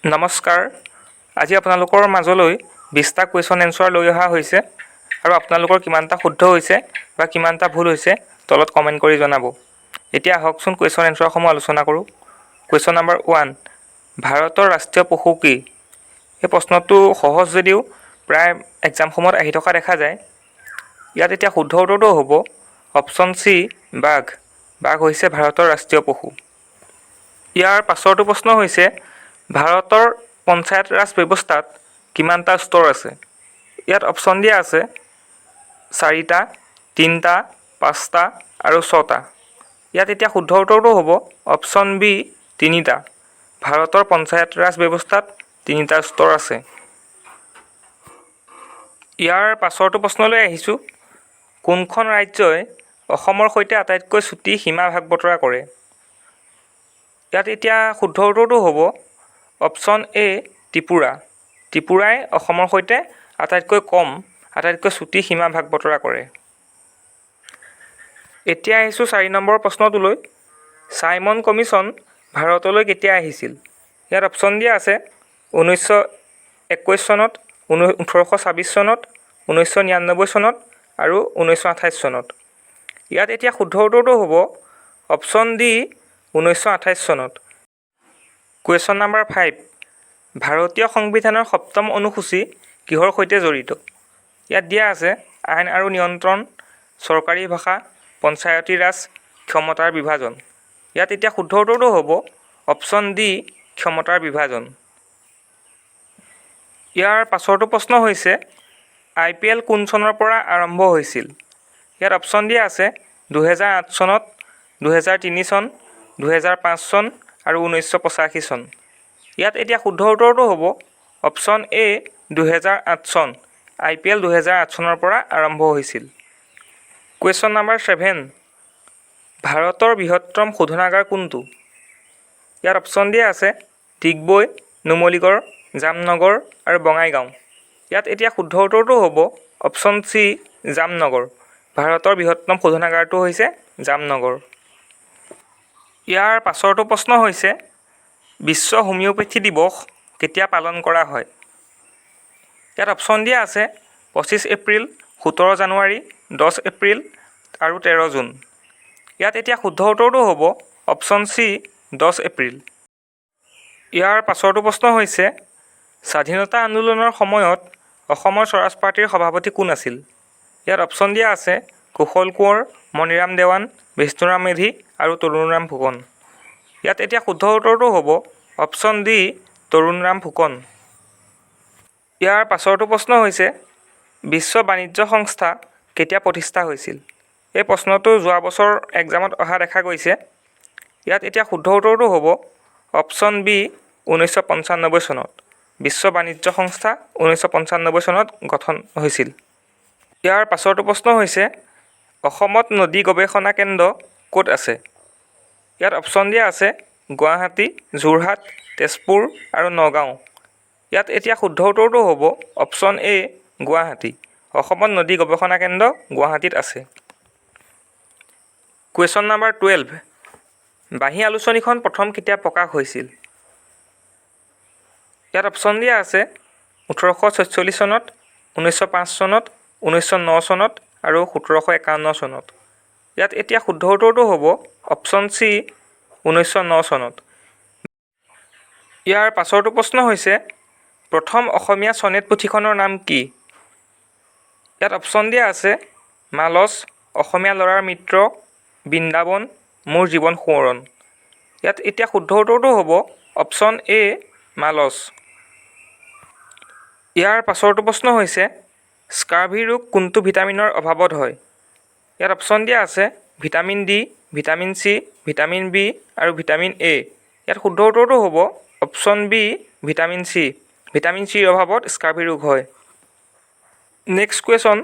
নমস্কাৰ, আজি আপোনালোকৰ মাজলৈ 20টা কুৱেশ্যন এনচাৰ লৈ অহা হৈছে আৰু আপোনালোকৰ কিমানটা শুদ্ধ হৈছে বা কিমানটা ভুল হৈছে তলত কমেণ্ট কৰি জনাব। এতিয়া আহকচোন, কুৱেশ্যন এনচাৰসমূহ আলোচনা কৰোঁ। কুৱেশ্যন নাম্বাৰ 1, ভাৰতৰ ৰাষ্ট্ৰীয় পশু কি? এই প্ৰশ্নটো সহজ যদিও প্ৰায় এক্সামসমূহত আহি থকা দেখা যায়। ইয়াত এতিয়া শুদ্ধ উত্তৰটো হ'ব অপশ্যন চি, বাঘ। বাঘ হৈছে ভাৰতৰ ৰাষ্ট্ৰীয় পশু। ইয়াৰ পাছৰটো প্ৰশ্ন হৈছে, ভাৰতৰ পঞ্চায়ত ৰাজ ব্যৱস্থাত কিমানটা স্তৰ আছে? ইয়াত অপশ্যন দিয়া আছে চাৰিটা, তিনিটা, পাঁচটা আৰু ছটা। ইয়াত এতিয়া শুদ্ধ উত্তৰটো হ'ব অপশ্যন বি, তিনিটা। ভাৰতৰ পঞ্চায়ত ৰাজ ব্যৱস্থাত তিনিটা স্তৰ আছে। ইয়াৰ পাছৰটো প্ৰশ্নলৈ আহিছোঁ। কোনখন ৰাজ্যই অসমৰ সৈতে আটাইতকৈ চুটি সীমা ভাগ বতৰা কৰে? ইয়াত এতিয়া শুদ্ধ উত্তৰটো হ'ব অপশ্যন এ, ত্ৰিপুৰা। ত্ৰিপুৰাই অসমৰ সৈতে আটাইতকৈ কম, আটাইতকৈ চুটি সীমা ভাগ বতৰা কৰে। এতিয়া আহিছোঁ 4 নম্বৰ প্ৰশ্নটোলৈ। চাইমন কমিশ্যন ভাৰতলৈ কেতিয়া আহিছিল? ইয়াত অপশ্যন দিয়া আছে 1921 চনত, 1826 চনত, 1999 চনত আৰু 1928 চনত। ইয়াত এতিয়া শুদ্ধ উত্তৰটো হ'ব অপশ্যন ডি, 1928 চনত। কুৱেশ্যন নাম্বাৰ 5, ভাৰতীয় সংবিধানৰ সপ্তম অনুসূচী কিহৰ সৈতে জড়িত? ইয়াত দিয়া আছে আইন আৰু নিয়ন্ত্ৰণ, চৰকাৰী ভাষা, পঞ্চায়তী ৰাজ, ক্ষমতাৰ বিভাজন। ইয়াত এতিয়া শুদ্ধ উত্তৰটো হ'ব অপশ্যন ডি, ক্ষমতাৰ বিভাজন। ইয়াৰ পাছৰটো প্ৰশ্ন হৈছে, আই পি এল কোন চনৰ পৰা আৰম্ভ হৈছিল? ইয়াত অপশ্যন দিয়া আছে 2008 চনত, 2003 চন, 2005 চন আৰু 1985 চন। ইয়াত এতিয়া শুদ্ধ উত্তৰটো হ'ব অপশ্যন এ, 2008 চন। আই পি এল 2008 চনৰ পৰা আৰম্ভ হৈছিল। কুৱেশ্যন নাম্বাৰ 7, ভাৰতৰ বৃহত্তম শোধনাগাৰ কোনটো? ইয়াত অপশ্যন দিয়া আছে ডিগবৈ, নুমলীগড়, জামনগৰ আৰু বঙাইগাঁও। ইয়াত এতিয়া শুদ্ধ উত্তৰটো হ'ব অপশ্যন চি, জামনগৰ। ভাৰতৰ বৃহত্তম শোধনাগাৰটো হৈছে জামনগৰ। ইয়াৰ পাছৰটো প্ৰশ্ন হৈছে, বিশ্ব হোমিঅ'পেথি দিৱস কেতিয়া পালন কৰা হয়? ইয়াত অপশ্যন দিয়া আছে 25 এপ্ৰিল, 17 জানুৱাৰী, 10 এপ্ৰিল আৰু 13 জুন। ইয়াত এতিয়া শুদ্ধ উত্তৰটো হ'ব অপশ্যন চি, 10 এপ্ৰিল। ইয়াৰ পাছৰটো প্ৰশ্ন হৈছে, স্বাধীনতা আন্দোলনৰ সময়ত অসমৰ স্বৰাজ পাৰ্টীৰ সভাপতি কোন আছিল? ইয়াত অপশ্যন দিয়া আছে কুশল কোঁৱৰ, মণিৰাম দেৱান, বিষ্ণুৰাম মেধি আৰু তৰুণৰাম ফুকন। ইয়াত এতিয়া শুদ্ধ উত্তৰটো হ'ব অপশ্যন ডি, তৰুণৰাম ফুকন। ইয়াৰ পাছৰটো প্ৰশ্ন হৈছে, বিশ্ব বাণিজ্য সংস্থা কেতিয়া প্ৰতিষ্ঠা হৈছিল? এই প্ৰশ্নটো যোৱা বছৰ এক্সামত অহা দেখা গৈছে। ইয়াত এতিয়া শুদ্ধ উত্তৰটো হ'ব অপশ্যন বি, 1995 চনত। বিশ্ব বাণিজ্য সংস্থা 1995 চনত গঠন হৈছিল। ইয়াৰ পাছৰটো প্ৰশ্ন হৈছে, অসমত নদী গৱেষণা কেন্দ্ৰ ক'ত আছে? ইয়াত অপশ্যন দিয়া আছে গুৱাহাটী, যোৰহাট, তেজপুৰ আৰু নগাঁও। ইয়াত এতিয়া শুদ্ধ উত্তৰটো হ'ব অপশ্যন এ, গুৱাহাটী। অসমত নদী গৱেষণা কেন্দ্ৰ গুৱাহাটীত আছে। কুৱেশ্যন নাম্বাৰ 12, বাঁহী আলোচনীখন প্ৰথম কেতিয়া প্ৰকাশ হৈছিল? ইয়াত অপশ্যন দিয়া আছে 1846 চনত, 1905 চনত, 1909 চনত আৰু 1751 চনত। ইয়াত এতিয়া শুদ্ধ উত্তৰটো হ'ব অপশ্যন চি, 1909 চনত। ইয়াৰ পাছৰটো প্ৰশ্ন হৈছে, প্ৰথম অসমীয়া চনেট পুথিখনৰ নাম কি? ইয়াত অপশ্যন দিয়া আছে মালচ, অসমীয়া ল'ৰাৰ মিত্ৰ, বৃন্দাবন, মোৰ জীৱন সোঁৱৰণ। ইয়াত এতিয়া শুদ্ধ উত্তৰটো হ'ব অপশ্যন এ, মালচ। ইয়াৰ পাছৰটো প্ৰশ্ন হৈছে, স্কাৰ্ভি ৰোগ কোনটো ভিটামিনৰ অভাৱত হয়? ইয়াত অপশ্যন দিয়া আছে vitamin D, vitamin C, vitamin B আৰু ভিটামিন এ। ইয়াত শুদ্ধ উত্তৰটো হ'ব option B, vitamin C. Vitamin চিৰ অভাৱত স্কাৰ্ভি ৰোগ হয়। নেক্সট কুৱেশ্যন,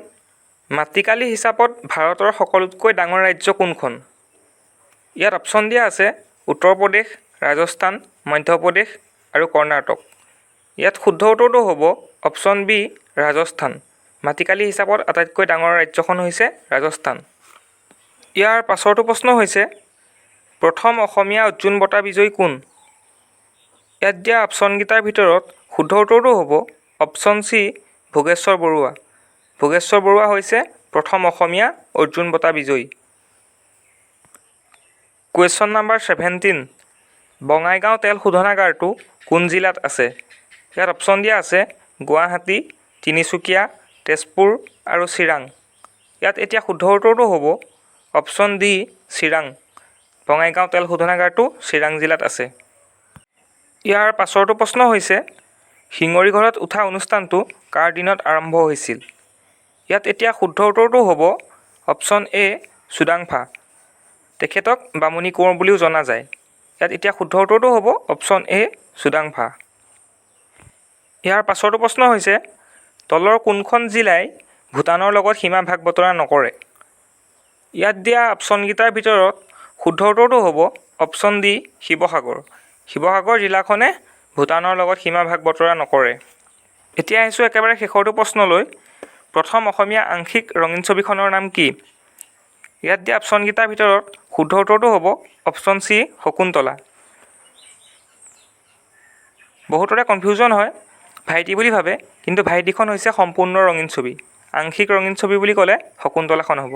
মাটিকালি হিচাপত ভাৰতৰ সকলোতকৈ ডাঙৰ ৰাজ্য কোনখন? ইয়াত অপশ্যন দিয়া আছে উত্তৰ প্ৰদেশ, ৰাজস্থান, মধ্যপ্ৰদেশ আৰু কৰ্ণাটক। ইয়াত শুদ্ধ উত্তৰটো হ'ব অপশ্যন বি, ৰাজস্থান। মাটিকালি হিচাপত আটাইতকৈ ডাঙৰ ৰাজ্যখন হৈছে ৰাজস্থান। ইয়াৰ পাছৰটো প্ৰশ্ন হৈছে, প্ৰথম অসমীয়া অৰ্জুন বঁটা বিজয়ী কোন? ইয়াত দিয়া অপশ্যনকেইটাৰ ভিতৰত শুদ্ধ উত্তৰটো হ'ব অপশ্যন চি, ভোগেশ্বৰ বৰুৱা। ভোগেশ্বৰ বৰুৱা হৈছে প্ৰথম অসমীয়া অৰ্জুন বঁটা বিজয়ী। কুৱেশ্যন নাম্বাৰ 17, বঙাইগাঁও তেল শোধনাগাৰটো কোন জিলাত আছে? ইয়াত অপশ্যন দিয়া আছে গুৱাহাটী, তিনিচুকীয়া, তেজপুৰ আৰু চিৰাং। ইয়াত এতিয়া শুদ্ধ উত্তৰটো হ'ব অপশ্যন ডি, চিৰাং। বঙাইগাঁও তেল শোধনাগাৰটো চিৰাং জিলাত আছে। ইয়াৰ পাছৰটো প্ৰশ্ন হৈছে, শিঙৰি ঘৰত উঠা অনুষ্ঠানটো কাৰ দিনত আৰম্ভ হৈছিল? ইয়াত এতিয়া শুদ্ধ উত্তৰটো হ'ব অপশ্যন এ, চুডাংফা। তেখেতক বামুণী কোঁৱৰ বুলিও জনা যায়। ইয়াত এতিয়া শুদ্ধ উত্তৰটো হ'ব অপশ্যন এ, চুডাংফা। ইয়াৰ পাছৰটো প্ৰশ্ন হৈছে, তলৰ কোনখন জিলাই ভূটানৰ লগত সীমা ভাগ বতৰা নকৰে? ইয়াত দিয়া অপশ্যনকেইটাৰ ভিতৰত শুদ্ধ উত্তৰটো হ'ব অপশ্যন ডি, শিৱসাগৰ। শিৱসাগৰ জিলাখনে ভূটানৰ লগত সীমা ভাগ বতৰা নকৰে। এতিয়া আহিছোঁ একেবাৰে শেষৰটো প্ৰশ্নলৈ। প্ৰথম অসমীয়া আংশিক ৰঙীন ছবিখনৰ নাম কি? ইয়াত দিয়া অপশ্যনকেইটাৰ ভিতৰত শুদ্ধ উত্তৰটো হ'ব অপশ্যন চি, শকুন্তলা। বহুতৰে কনফিউজন হয়, ভাইটি বুলি ভাবে, কিন্তু ভাইটিখন হৈছে সম্পূৰ্ণ ৰঙীন ছবি। আংশিক ৰঙীন ছবি বুলি ক'লে শকুন্তলাখন হ'ব।